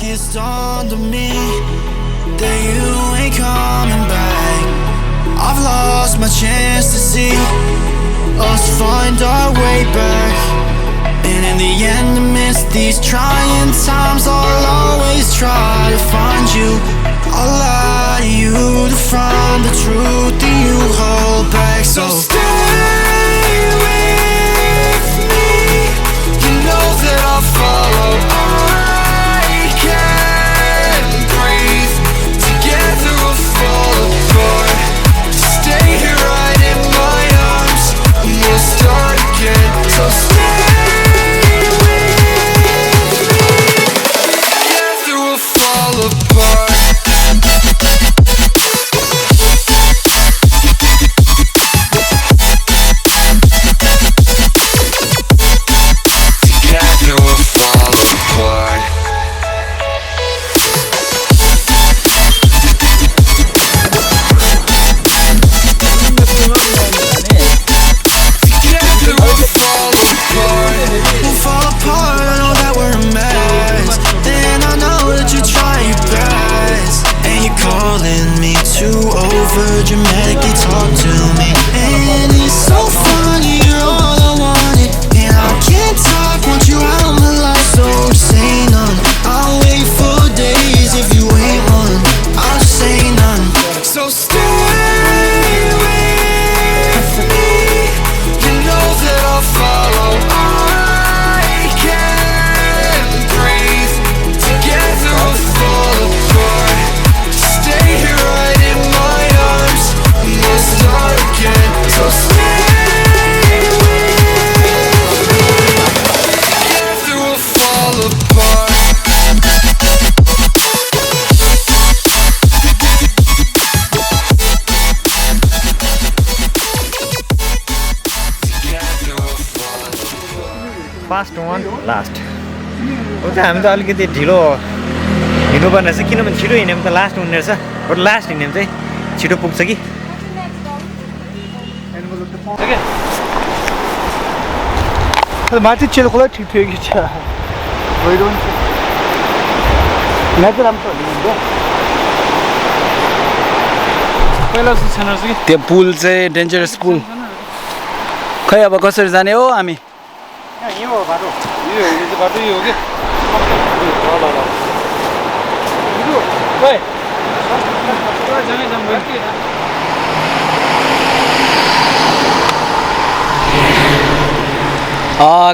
think it's dawned on me that you ain't coming back. I've lost my chance to see us find our way back. And in the end, amidst these trying times, I'll always try to find you. I'll lie to you to find the truth that you hold back. So stay with me. You know that I'll follow. I can't breathe. Together we'll fall apart. Stay here right in my arms, and we'll start again. So stay with me. Together we'll fall apart. Dramatically talk to me, and it's so funny, you're all I wanted, and I can't talk, want you out of my life, so say none. I'll wait for days if you ain't one, I'll just say none. So stay with me, you know that I'll follow. I can't breathe, together we'll fall apart. Stay here right in my arms, we'll start again. So stay with me. Together we'll fall apart. Fast one, last. उता हामी त अलिकति ढिलो हिँड्नुपर्ने रहेछ किनभने छिटो हिँड्यो भने त लास्ट हुने रहेछ बट लास्ट हिँड्यो भने चाहिँ छिटो पुग्छ कि माथि चेल खोला ठिक थियो कि भइरहन्छ यहाँ चाहिँ राम्रो हुन्छ पहिला छैन कि त्यो पुल चाहिँ डेन्जरस पुल खै अब कसरी जाने हो हामी यो हो बाटो यो बाटो यो हो कि ल ल ल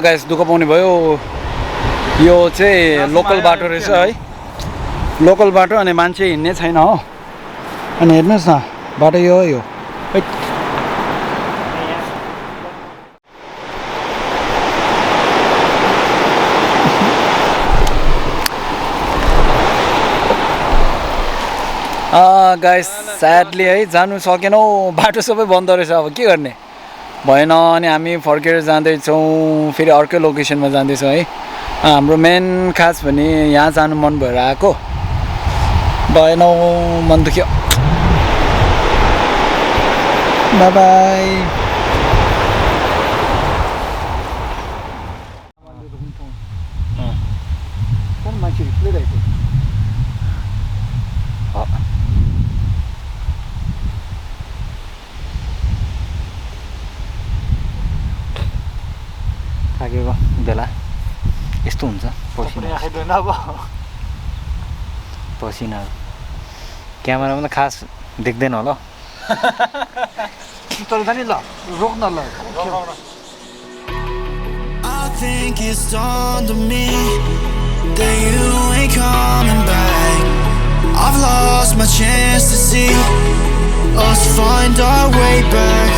गाइस दुःख पाउने भयो यो चाहिँ लोकल बाटो रहेछ है लोकल बाटो अनि मान्छे हिँड्ने छैन हो अनि हेर्नुहोस् न बाटो यो हो यो गाइस स्याडली है जानु सकेनौँ बाटो सबै बन्द रहेछ अब के गर्ने भएन अनि हामी फर्केर जाँदैछौँ फेरि अर्कै लोकेसनमा जाँदैछौँ है हाम्रो मेन खास भने यहाँ जानु मन भएर आएको भएन मन दुख्यो बाई बाई थाकेको बेला यस्तो हुन्छ पसिना क्यामेरामा त खास देख्दैन होला I think it's dawned on me that you ain't coming back. I've lost my chance to see us find our way back.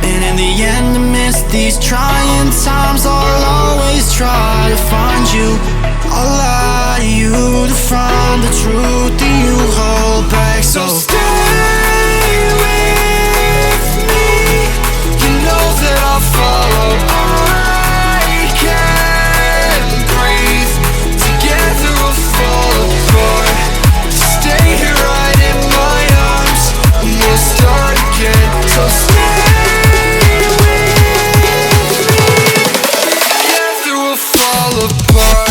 And in the end, amidst these trying times, I'll always try to find you. I'll lie to you to find the truth that you hold back. So stay with me, you know that I'll follow. I can't breathe, together we'll fall apart. Stay here right in my arms, and we'll start again. So stay with me, together we'll fall apart.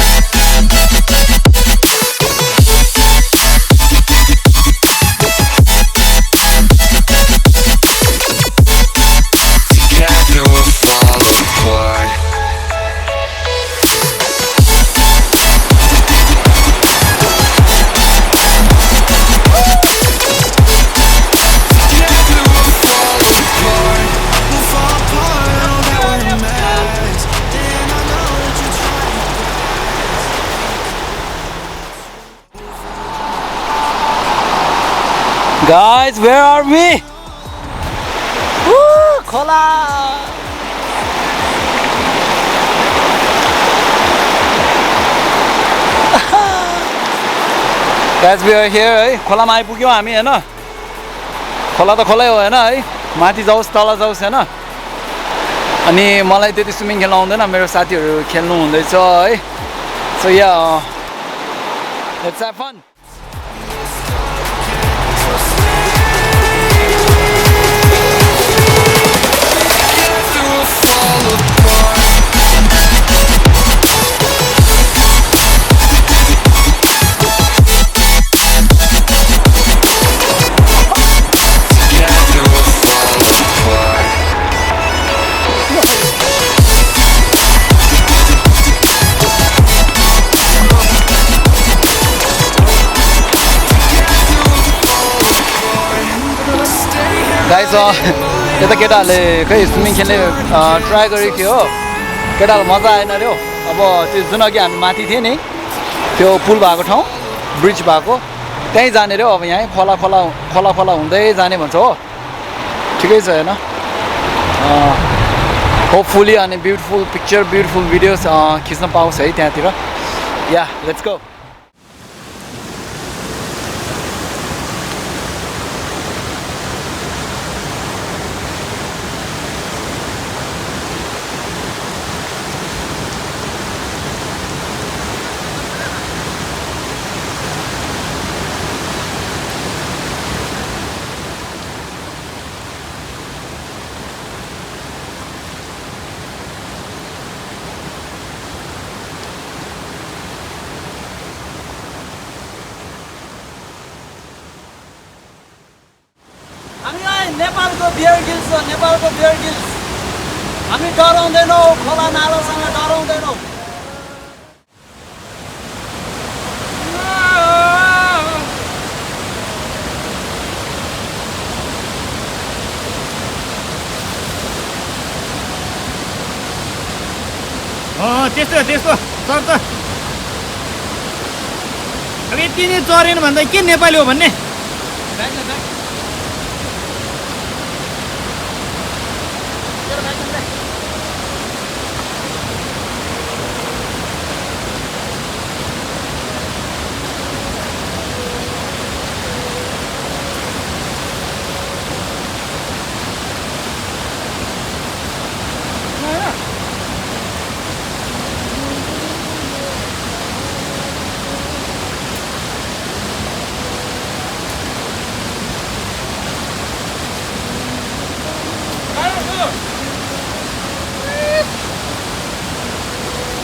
Guys, where are we? Woo, Khola! Guys, we are here है खोलामा आइपुग्यौँ हामी हैन खोला त खोलै हो हैन है माथि जाउस् तल जाउस् हैन अनि मलाई त्यति स्विमिङ खेल्न आउँदैन मेरो साथीहरु खेल्नु हुँदैछ है so yeah let's have fun guys यता केटाहरूले खै स्विमिङ खेल्ने ट्राई गरेको थियो हो केटाहरू मजा आएन रे अब त्यो जुन अघि हामी माथि थिए नि त्यो पुल भएको ठाउँ ब्रिज भएको त्यहीँ जाने रे अब यहाँ खोला खोला खोला खोला हुँदै जाने भन्छ हो ठिकै छ हैन होपफुली अनि ब्युटिफुल पिक्चर ब्युटिफुल भिडियोज खिच्न पाउँछ है त्यहाँतिर या लेट्स गो नेपालको बियर गिल्स हो नेपालको बियर गिल्स हामी डराउँदैनौँ खोला नालासँग डराउँदैनौँ त्यस्तो त्यस्तो चर्छ अब यति नै चरेन भन्दा के नेपाली हो भन्ने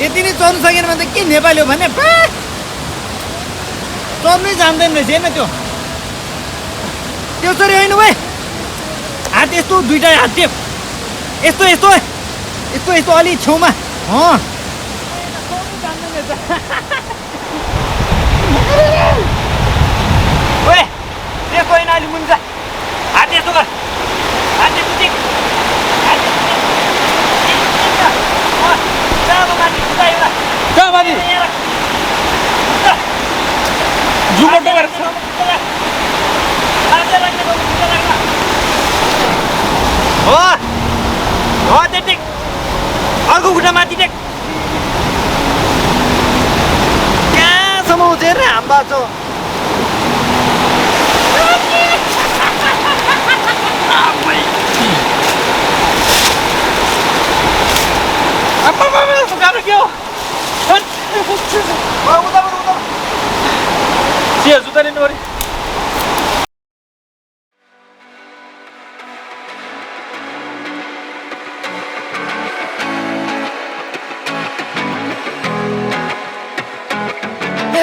यति नै चर्नु सकेन भने त के नेपाली हो भने चर्नै जान्दैन रहेछ होइन त्यो चरी होइन भाइ हात यस्तो दुइटा हात टेप यस्तो यस्तो यस्तो यस्तो अलि छेउमा त्यस्तो होइन अलि मुनि जा हात यस्तो गर हात यस्तो टिक अर्को खुट्टा माथि टेक कहाँसम्म आउँछ हेर्ने हाम बाँचो गाह्रो के हो जुत्ता लिनु पऱ्यो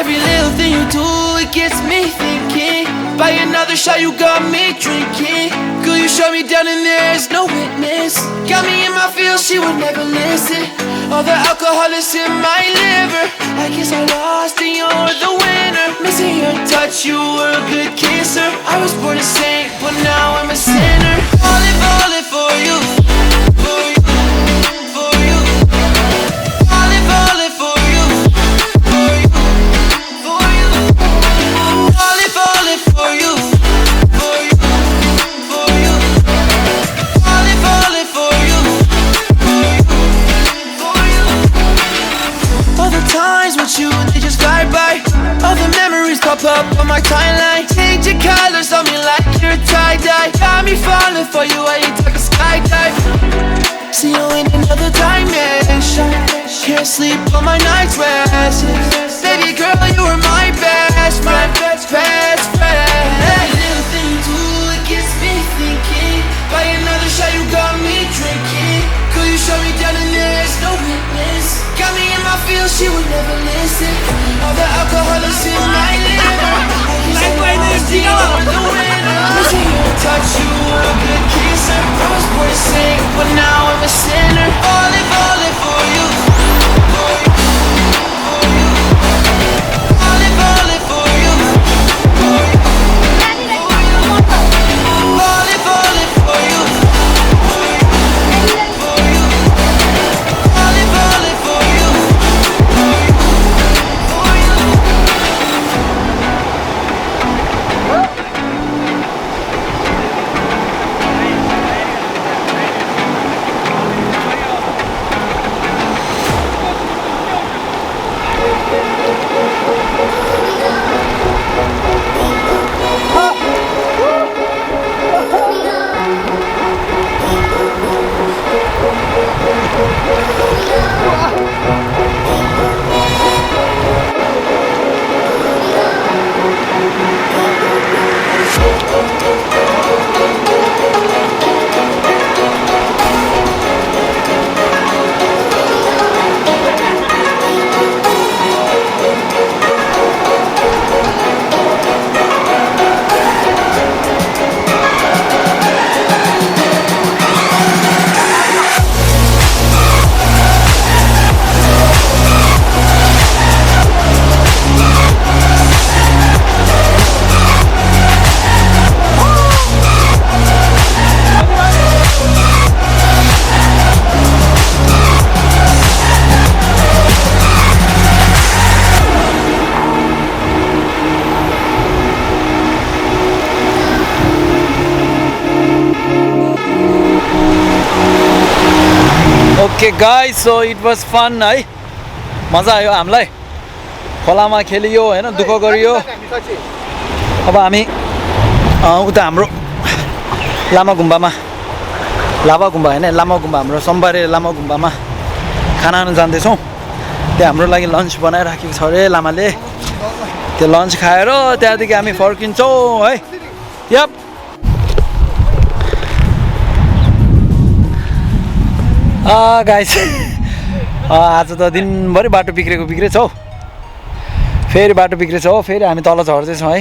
Every little thing you do, it gets me thinking. By another shot, you got me drinking. Girl, you shut me down and there's no witness. Got me in my feels, she would never listen. All the alcohol is in my liver. I guess I lost and you're the winner. Missing your touch, you were a good kisser. I was born a saint, but now I'm a sinner. Falling for you. For you. For you. Falling for you. For you. For you. Falling for you. For me falling for you, I ain't talking skydive. See you in another dimension. Can't sleep on my nights restless. Baby girl, you were my best friend, best friend. Every little thing you do, it gets me thinking. By another shot, you got me drinking. Girl, you shut me down and there's no witness. Got me in my feels, she would never listen. All the alcohol is in my liver. Touch you, a good kisser. I was born a saint, but now I'm a sinner. Falling for you. Falling for you. Falling for you. Falling for you. Okay guys so it was fun है मजा आयो हामीलाई खोलामा खेलियो हैन दुःख गरियो अब हामी उता हाम्रो लामा गुम्बामा हैन लामा गुम्बा हाम्रो सोमबारे लामा गुम्बामा खाना खान जाँदैछौँ त्यहाँ हाम्रो लागि लन्च बनाइराखेको छ रे लामाले त्यो लन्च खाएर त्यहाँदेखि हामी फर्किन्छौँ है यप गाइस आज त दिनभरि बाटो बिग्रेको छ हौ फेरि बाटो बिग्रेछ हो फेरि हामी तल झर्दैछौँ है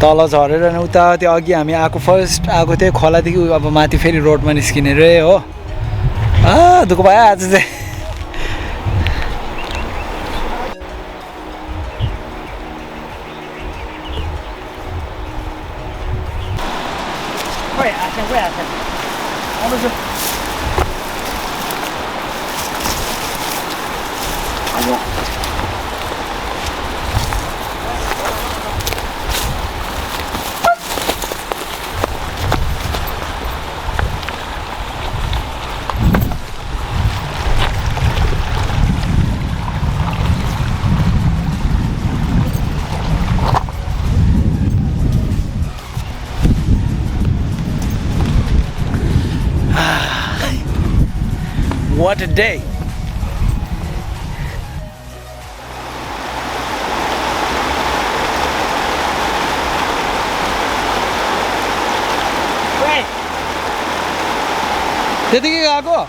तल झरेर उता त्यो अघि हामी आएको फर्स्ट आएको थियो खोलादेखि अब माथि फेरि रोडमा निस्किने रे हो दुःख भयो आज चाहिँ What a day! त्यतिकै गएको